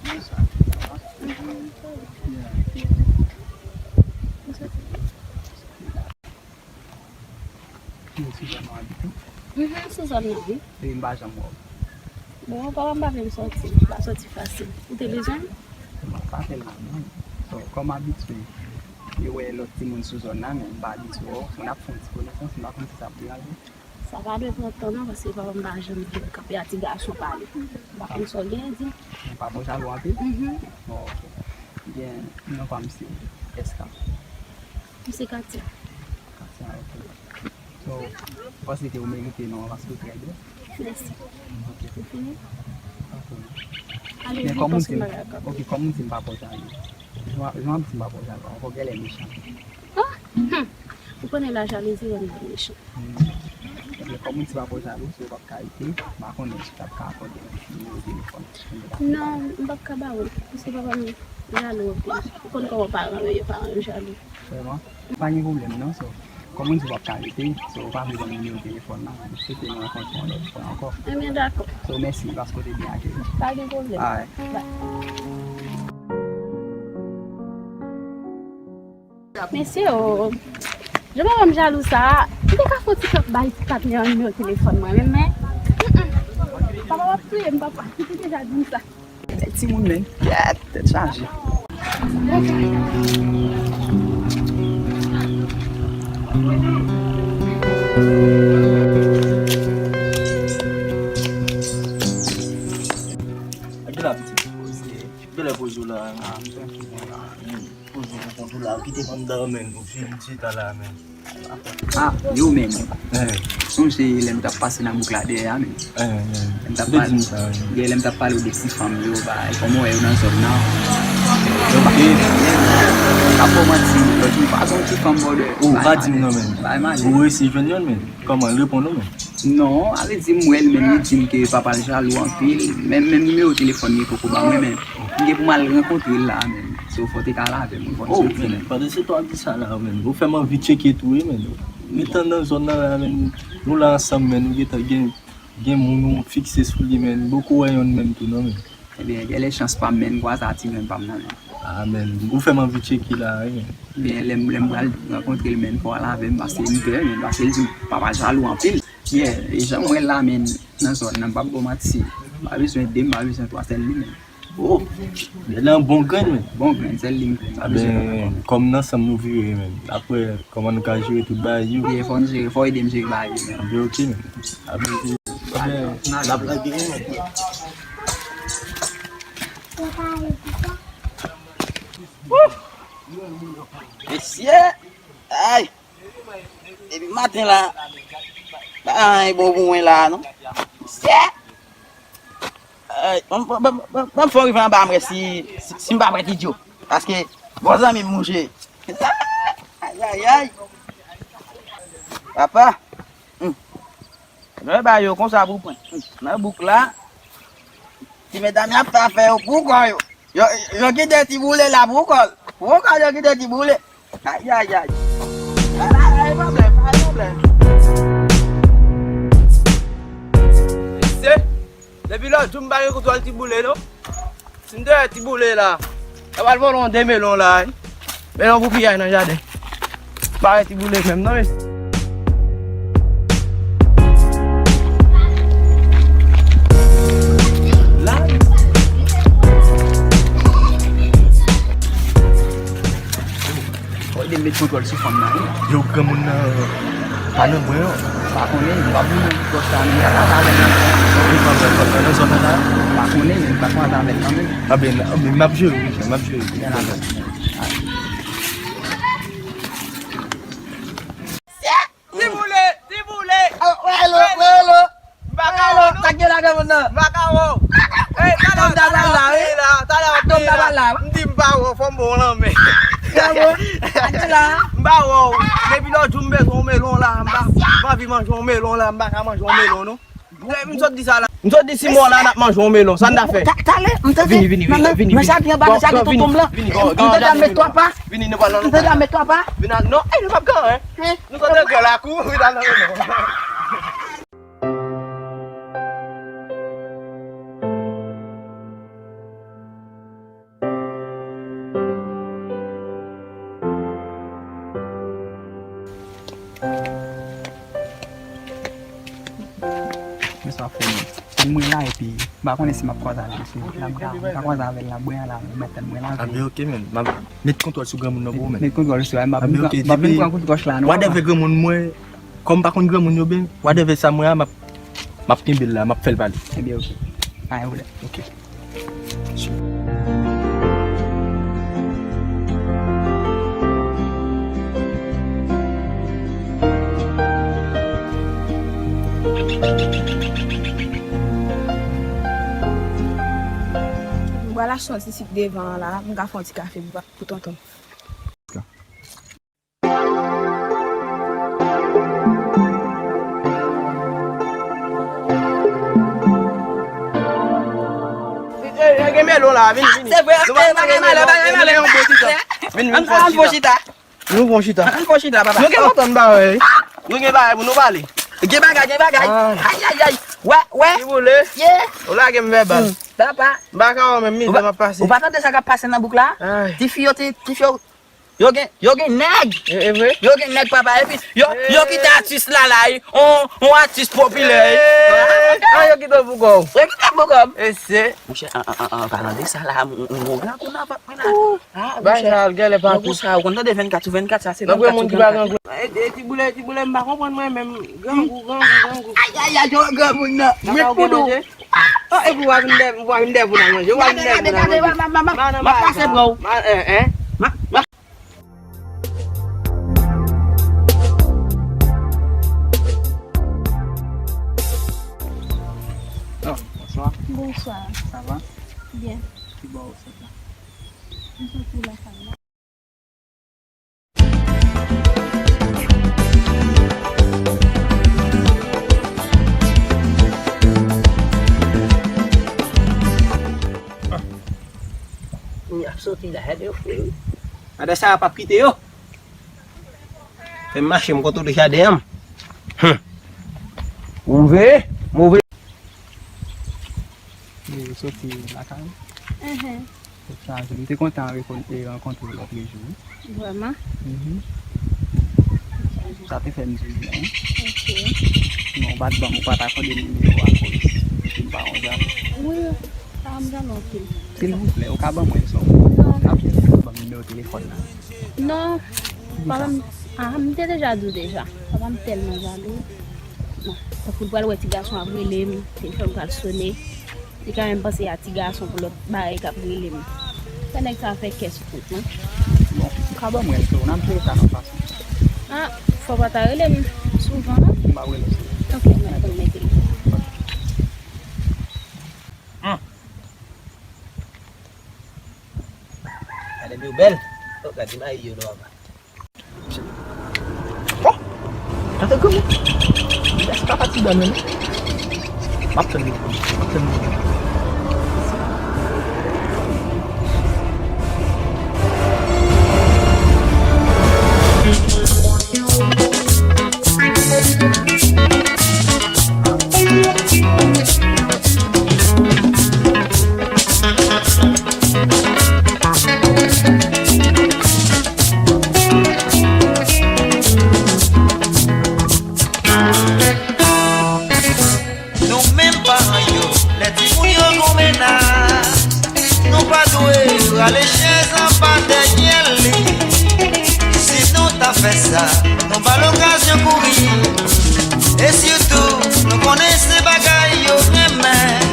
Bonswa. Ou se Suzanne ou abite? Mhm, Suzanne nan, wi. Epi m pa janm wè w. Bon, papa m pa vle m sòti, m pa sòti fasil. Ou te bezwen m? Bon, pa tèlman non. Bon, kòm abitye, yo wè lòt timoun sou zòn nan, men m pa abitye wè w. N ap fè yon ti konesans, m pa konn si sa ap deranje w. Sa pa dwe pran tan non, paske papa m pa janm vle kanpe a ti gason pale. M pa konn sa w genyen di. Ou pa bon jalou anpil? Mhm. Bon, ok. Byen, non pa m se S K. M se Katia. Katia, ok. So, ou panse ke ou merite non an paske ou trè bèl? Mèsi. Ok. Ou fini? Ok. Ale, men vin kòm ou di m, ok, kòm ou di m pa pòjalo. Jan, jan w ap di m pa pòjalo, ankò genlè mechan. Ah! Hmm. Ou konnen la jalouzi rann moun mechan. Hmm. Ebyen, kòm ou di pa pòjalo, si w p ap ka rete, m pa konnen si w t ap ka akòde m nimewo telefòn. Non, m p ap ka ba ou l, paske papa m jalou anpil. Ou konn kòman paran yo ye, paran yo jalou. Vrèman? Pa gen pwoblèm non, so. Kòm ou di w p ap ka rete, so, ou pa vle ban m nimewo telefòn nan, m swete nou rankontre yon lòt fwa ankò. Ebyen, dakò. So, mèsi, paske w te byen akeyi. Pa gen pwoblèm. Alright. Bye. Mesye o, jan papa m jalou sa a, m te ka fè yon ti kanpe bay ti patnè an nimewo telefòn mwen menm, men, mm, mm. Papa w ap touye m, papa. Li te deja di m sa. Timoun, men, kèt, tèt chaje. Genlè poze w la. Poze w pou kont ou la, kite m anndan, men, ou fini chita la, men. Ah, yo, men. Eh. Sonje lè m t ap pase nan bouk la dèyè a, men. Eh, eh. Lè m t ap pale, yeah, lè m t ap pale w de ti fanm yo, bay, kòman w wè yo nan zòn nan. Yo pa, eh, m ap ba w manti, lòt jou, pa gen yon ti fanm bòdè. Oh, pa di m non, men. Ou resi jwenn yonn, men. Kòman, l reponn ou, men? Non, ale di m wè l, men li di m ke papa l jalou anpil. Men, menm nimewo telefòn li poko ban mwen, men m gen pou m al rankontre l la, men. So, fò w te ka al avè m, ou konn. Oh, men, pandan se tan w ap di sa la, men, ou fè m anvi tcheke tou, wi, men. Gentan nan zòn nan la, men, nou la ansanm, men, nou gentan gen, gen moun nou fikse sou li, men, m poko wè yonn menm tou, non, men. Ebyen, genlè chans pa m, men, m kwaze a ti grenn pa m nan, men. Ah, men, ou fè m anvi tcheke la, wi, men. Ebyen, lè m, lè m pral rankontre l, men, fò w al avè m, paske m pè, men, paske l di m papa jalou anpil. Yeah, e jan m wè l la, men, nan zòn nan, m p ap ba w manti. M pa bezwen de, m pa bezwen twa, sèl li menm. Oh, nèg la bon grenn, men. Bon grenn, sèl li m grenn, m pa bezwen lòt ankò. Kòm nan sanm nou vire, men. Apre, kòman nou ka jere tout bagay yo? Yeah, fò n jere, fò w ede m jere bagay yo, men. Anben, ok, men. Anben, ok. Anben, n ap lage, men. Mesye! Ay! Depi maten la, pa anyen bon pou mwen la, non. Mesye! Ay, ban m, ban m, ban m, ban m fè yon rive anba m wè si, si, si m pa pran ti djo. Paske, bon zanmi m mouche. Ayayay! Papa! Hmm. Lè ba yo konsa pou pran. Hmm. Nan bouk la, ti medam y ap fè afè yo pou kò yo. Yo, yo kite ti boule la pou kò l. Pou kò l yo kite ti boule. Ayayay. Pa gen pwoblèm, pa gen pwoblèm. Mesye, depi lòt jou m pa gen kontwòl ti boule non. Si m te wè ti boule la, m ap al vòlò yon de melon la, wi. Melon pou piyay nan jaden. M pa wè ti boule menm non, mesye. Fò ede m met kontwòl sou fanm nan, wi. Yo, granmoun nan pa nan bwen, non. M pa konnen, m pa konnen ki pwòch la, men m pa ka antre avè l nan men. Li pa nan zòn nan, nan zòn nan la? M pa konnen, men m pa ka antre avè l nan men. Anben, anben, m ap jere, wi, m ap jere. Byen la. Ti boule, ti boule. Oh, wè lo, wè lo. M pa ka wè w, non. Sa k gen la, granmoun nan? M pa ka wè w. Ey, talè, talè, talè, talè, m di m pa wè w, fò m ba w lanmen. M pa wè w. Depi lòt jou m bezwen yon melon la, m pa, m anvi manje yon melon la, m pa ka manje yon melon, non. M sot di sa la. M sot di si mò la n ap manje yon melon, sa n ta fè? Talè, m tande. Vini, vini, vini, vini. Nan jaden anba, nan jaden tonton m lan. Vini, vini, vini. M tande a met twa pa. Vini, nou pral nan. M tande a met twa pa. Vini, non, ey, nou p ap gen anyen. Nou kontan gen lakou, wi, talè, non. Men sa fè m. Pou mwen la, epi m pa konnen si m ap kwaze avè l sou wout la, m ka, m ka kwaze avè l nan bwen an la, men mwen tann mwen la. Anben, ok, men. M ap met kontwòl sou granmoun nan pou ou, men. Met kontwòl sou, m ap, m ap vin pran kout wòch la, non. Whatever granmoun mwen, kòm m pa konn granmoun yo byen, whatever sa mwen a, m ap, m ap kenbe l la, m ap fè l pale. Ebyen, ok. Pa gen pwoblèm. Ok. Soti isit devan an la, m ka fè yon ti kafe pou, pou tonton. Gen melon la, vini, vini. Se vre, nou pa, bagay malè, bagay malè. Vini, vini, fè yon chita. Nou fè yon chita. Ann fè yon chita, papa. Nou gen lontan n pa wè. Nou gen bagay pou nou pale. Gen bagay, gen bagay. Ay, ay, ay. Wè, wè. Si w vle. Ou lage m vèbal. Papa. M pa ka wè menm mizè m ap pase. Ou pa tande sa k ap pase nan bouk la? Tifi yo, ti, tifi yo, yo gen, yo gen nèg. E, e vre? Yo gen nèg, papa. Epi, yo, yo kite atis la, la, on, on atis popilè. Ah, yo kite w pou kò w. Yo kite m pou kò m. E se. Monchè, an, an, an, an palan de sa la, m, m, m, m, grangou nan vant mwen la. Ah, bay sa al gèlè patou. Ou konn tande vennkat sou vennkat, sa se vennkat sou vennkat. E, e, ti boulè, ti boulè, m pa konprann mwen menm. Grangou, grangou, grangou. Ay, ay, ay, yo, granmoun nan. Mwen pou nou. Oh, epi w a vin dèyè, w a vin dèyè pou nan manje, w a vin dèyè pou nan manje. M ap pase pran w. Oh, bonswa. Bonswa. Sa va? Byen. Ki bò ou sot la? M soti lakay la. Moun ap soti la, gade yo fre wi. Madan Sara p ap kite yo. Fè m mache, m kontwole jaden an. Hum. Move, move. Li soti lakay. Mhm. Tèt chaje. M te kontan rekon-, e, rankontre w lòt jou wi. Vrèman? Mhm. Sa te fè m di w byen wi. Ok. Sinon, w pa t ban m, ou pa ta konn nimewo a akoz m pa yon zanmi. Wi, sa m zanmi anpil. Silvouplè, ou ka ban mwen sa w. Non. Ou ka ban m nimewo telefòn nan? Non. Papa m, ah, m te deja di w deja. Papa m tèlman jalou. Bon, tankou l pral wè ti gason ap rele m, telefòn pral sone. Li ka menm panse a ti gason pou lòt bagay k ap rele m. Fè nèg sa fè kè sou kont mwen. Bon, ou ka ban mwen sa w, n ap jere sa nan fason. Ah, fò w pa ta rele m souvan, non? M ap rele w souvan. Ok, mwen ap mete l. Hmm. Gade yo bèl. Oh, gade mayi yo nòmal. Oh! Gade granmoun. Li pa fatige non. M ap tann li. M ap tann li. Nou menm paran yo, lè timoun yo gon mennaj, nou pa dwe rale chèz anba dèyè li. Si nou ta fè sa, nou ba l okazyon kouri. E sitou, nou konnen se bagay yo renmen,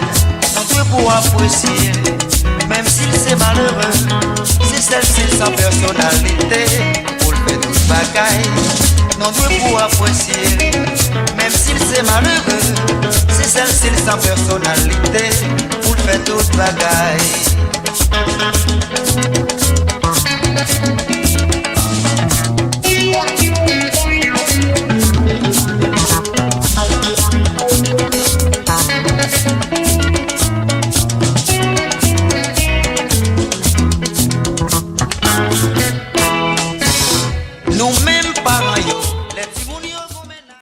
nou dwe pou apresye l, menm si l se malere, se sèl si l san pèsonalite. Pou l fè tout bagay, nou dwe pou apresye l. Menm si l se malere, se sèl si l san pèsonalite. Pou l fè tout bagay.